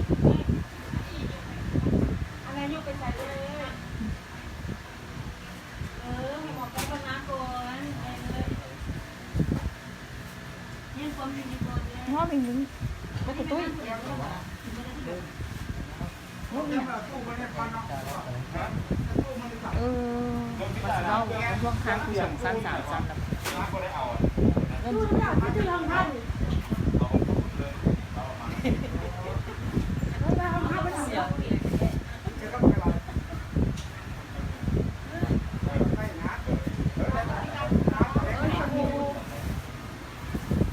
ອັນນັ້ນຢູ່ໄປໃສເອີຍ? ເອີ ໃຫ້ໝໍໄປກ່ອນນະກ່ອນ ໄປເລີຍ. ຍັງຄວາມດີຢູ່ບໍ່ເດ? ງໍເປັນຫຍັງ? ບໍ່ກະຕຸ້ຍ. ເອີ ວ່າຊິເວົ້າພວກຄ້າງຜູ້ສອງຊັ້ນສາມຊັ້ນລະ ເງິນຊິບໍ່ອ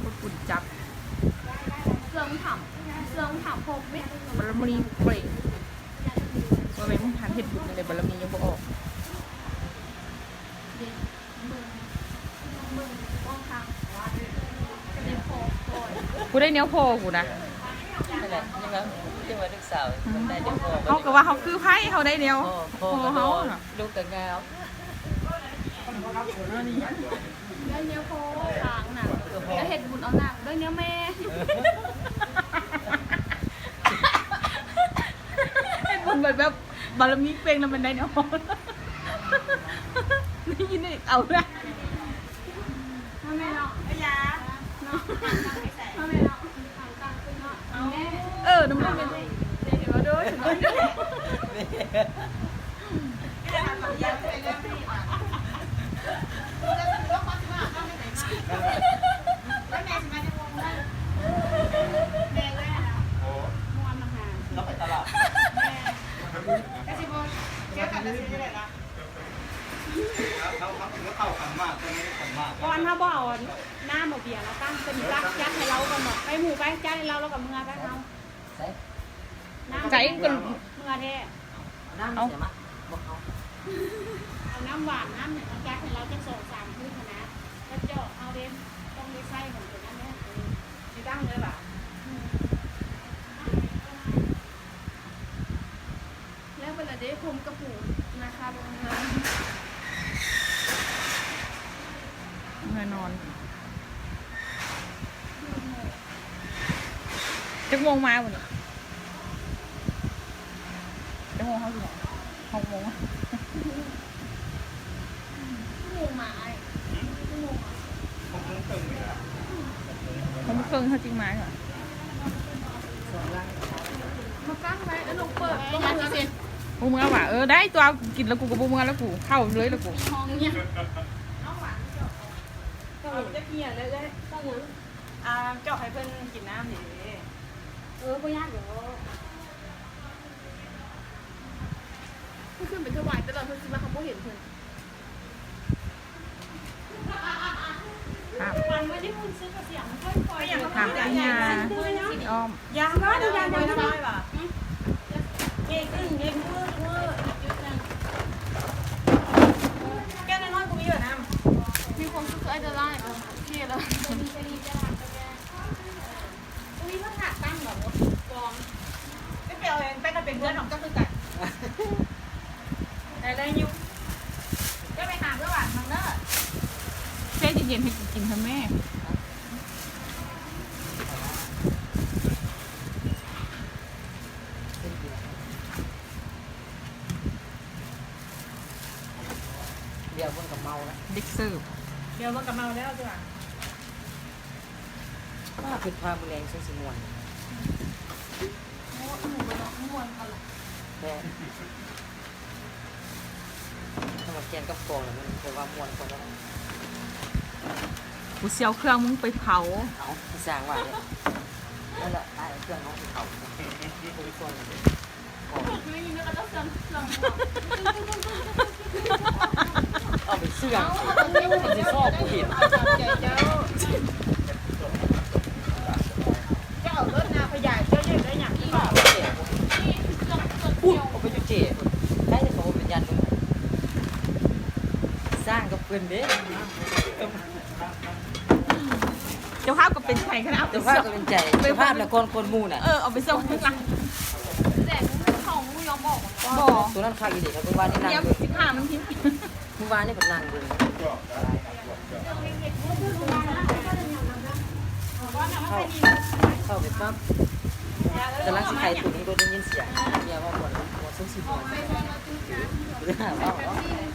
ົບອຸ່ນຈັບ ເຄື່ອງທຳ ເຄື່ອງທຳພົກເມັດ ບາລະມີເປັ່ງ ວ່າແມ່ນ ຫາເຮັດບຸນຈັ່ງໃດ ບາລະມີຍັງບໍ່ອອກ. ຜູ້ໄດ້ແນວພໍ້ພຸ້ນນະ ນັ້ນແຫຼະ ຍັງວ່າຈັ່ງວ່າລູກສາວ ອືມ ໄດ້ແນວພໍ້ ເຮົາກໍວ່າເຮົາຄືໃຜ ເຮົາໄດ້ແນວ ພໍ່ ພໍ່ເຮົາ ລູກກໍງາມ ໄດ້ແນວພໍ້ທາງນະ ໄດ້ເຮັດບຸນເອົາໜ້າ ໄດ້ແນວແມ່ ເຮັດບຸນແບບ ແບບບາລະມີເປັ່ງນະ ແມ່ນໄດ້ແນວ ໄດ້ຍິນ ເອົາລະ ມາແມ່ເນາະ ເອີຍາເນາະ ມາແມ່ເນາະ ເອີ ນ້ຳມັນເປັນ ເຫັນບໍ່ເດີ ເຫັນບໍ່ເດີ. ແມ່ເອື້ອຍນະ ແມ່ເອື້ອຍນະ ໂອ້ ມ່ວນນະຫາ ລາວໄປຕະຫຼາດ ແມ່ ກໍຊິບໍ່ເຈີກັນແຕ່ຊິໄດ້ລະ ເຮົາ ເຮົາ ເຮົາກິນກັບເຂົ້າຂັນໝາກ ຕອນນີ້ຂັນໝາກ ກ່ອນເຮົາບໍ່ເອົາອັນ ນ້ຳເອົາເບຍມາຕັ້ງ ຕົວນີ້ຕັກຈັດໃຫ້ລາວກ່ອນເນາະ ໄປໝູ່ໄປ ຈັດໃຫ້ລາວ ລາວກໍເມືອໄປ ເຮົາ ໃສ ໃສ ເມືອແທ້. ເອົານ້ຳໃສ່ມາ ບໍ່ເອົາ ເອົານ້ຳຫວານ ນ້ຳຫຍັງມາຈັດໃຫ້ລາວຈັກສອງສາມຄືນຫັ້ນນະ ແລ້ວເຈາະເອົາເດ້ ຕ້ອງໄດ້ໃຊ້ຂອງຕົວນັ້ນແຫຼະ ເອີ ຊິຕັ້ງເລີຍຫວາ? ອືມ ແລ້ວເພິ່ນລະເດ້ ຜົມກະປູນາຄາບໍ່ເມືອ ເມືອນອນ. ຈັກໂມງມາມື້ນີ້? ຈັກໂມງເຮົາຊິມາ? ຫົກໂມງ. ຈັກໂມງມາອ້າຍ? ຈັກໂມງມາ? ຫົກໂມງເຄິ່ງນີ້ລະ. ຫົກໂມງເຄິ່ງເຮົາຈຶ່ງມາຫວາ? ມາຕັ້ງໄວ້ ເອີ ນ້ອງເປີດ ບໍ່ມາຊິເຊັນ ບໍ່ເມືອຫວາ? ເອີ ໄດ້ຕົວະ ກິນແລ້ວກູກໍບໍ່ເມືອແລ້ວກູ ເຂົ້າເລີຍລະກູ. ຫ້ອງຫຍັງ? ເອົາຫວານ ເຈົ້າ ເອົາຈັກເຫຍເລີຍເອື້ອຍ. ເຈົ້າຫຍັງ? ອ່າ ເຈາະໃຫ້ເພິ່ນກິນນ້ຳເດ້. ເອີ ບໍ່ຍາກດອກ. ຄືຂຶ້ນໄປຖວາຍແຕ່ລະເພິ່ນຊິວ່າເຮົາບໍ່ເຫັນເພິ່ນ. ຄັບ ມັນບໍ່ໄດ້ຮູ້ສຶກວ່າສຽງມັນຄ່ອຍໆ ຄັບ ຍາ ອ້ອມ ຢາ ເຍກຂຶ້ນ ເຍກມື ມື ແກ້ວນ້ອຍໆ ບໍ່ມີແບບນັ້ນ. ມີຄວາມສຸກ ເອື້ອຍ ໄດ້ຫຼາຍ ໂອເຄແລ້ວ. ບໍ່ມີເພິ່ນຫາຕັ້ງດອກ ລອງ ໄປເອົາແປ້ນມາເປັນເພື່ອນຂອງເຈົ້າຄືກັນ. ໄດ້ເລີຍ ຍຸ ເຈົ້າໄປຫາເພື່ອຫວານມັນເດີ. ແຊ່ເຢັນໆ ໃຫ້ກູກິນເທື່ອແມ່. ດຽວເພິ່ນກໍເມົາລະ ເດັກເສີບ ດຽວເພິ່ນກໍເມົາແລ້ວ ຄືວ່າ ປ້າຄິດພາມື້ແລງຊົງຊິມ່ວນ. ໂອ້ ໝູ່ເພິ່ນເນາະ ມ່ວນເຂົາລະ ແມ່ນ ຖ້າວ່າແກງກັບກອງລະ ມັນແປວ່າມ່ວນກວ່າແລ້ວ. ກູຊິເອົາເຄື່ອງມຶງໄປເຜົາ. ເອົາ ສ້າງວ່າເລີຍ ນັ້ນລະ ອ້າຍເອົາເຄື່ອງເຮົາໄປເຜົາ. ເອົາໄປເຊື່ອງ ເອົາໄປຊອກບໍ່ເຫັນ. ເຈົ້າເອົາເບີດນາພະຍາ ເຈົ້າຢາກໄດ້ຫຍັງ? ພຸ້ນ ເອົາໄປຢູ່ເຈພຸ້ນ ໄດ້ແຕ່ເຂົາເປັນຍາດລຸງ ສ້າງກັບເພິ່ນເດ້. ເຈົ້າພາບກໍເປັນໃຜຄະນະ ເຈົ້າພາບກໍເປັນໃຈ ເຈົ້າພາບນະ ກ່ອນ ກ່ອນໝູ່ນະ. ເອີ ເອົາໄປສົ່ງຂ້າງຫຼັງ ແຕ່ເຂົາບໍ່ຍອມອອກ. ບໍ່ ໂຕນັ້ນຄັກອີ່ຫຼີ ເບິ່ງວ່ານີ້ນັ່ງເບິ່ງ ສິບຫ້າມັນຖິ້ມ ມື້ວານນີ້ເພິ່ນນັ່ງເບິ່ງ. ເຂົ້າ ເຂົ້າໄປປັບ ເອີ ກຳລັງຊິໄຂຕຸນ ກໍໄດ້ຍິນສຽງເມຍເວົ້າມ່ວນ ມ່ວນຊົງຊິມ່ວນ ບໍ່ໄດ້ຫາເວົ້າເນາະ.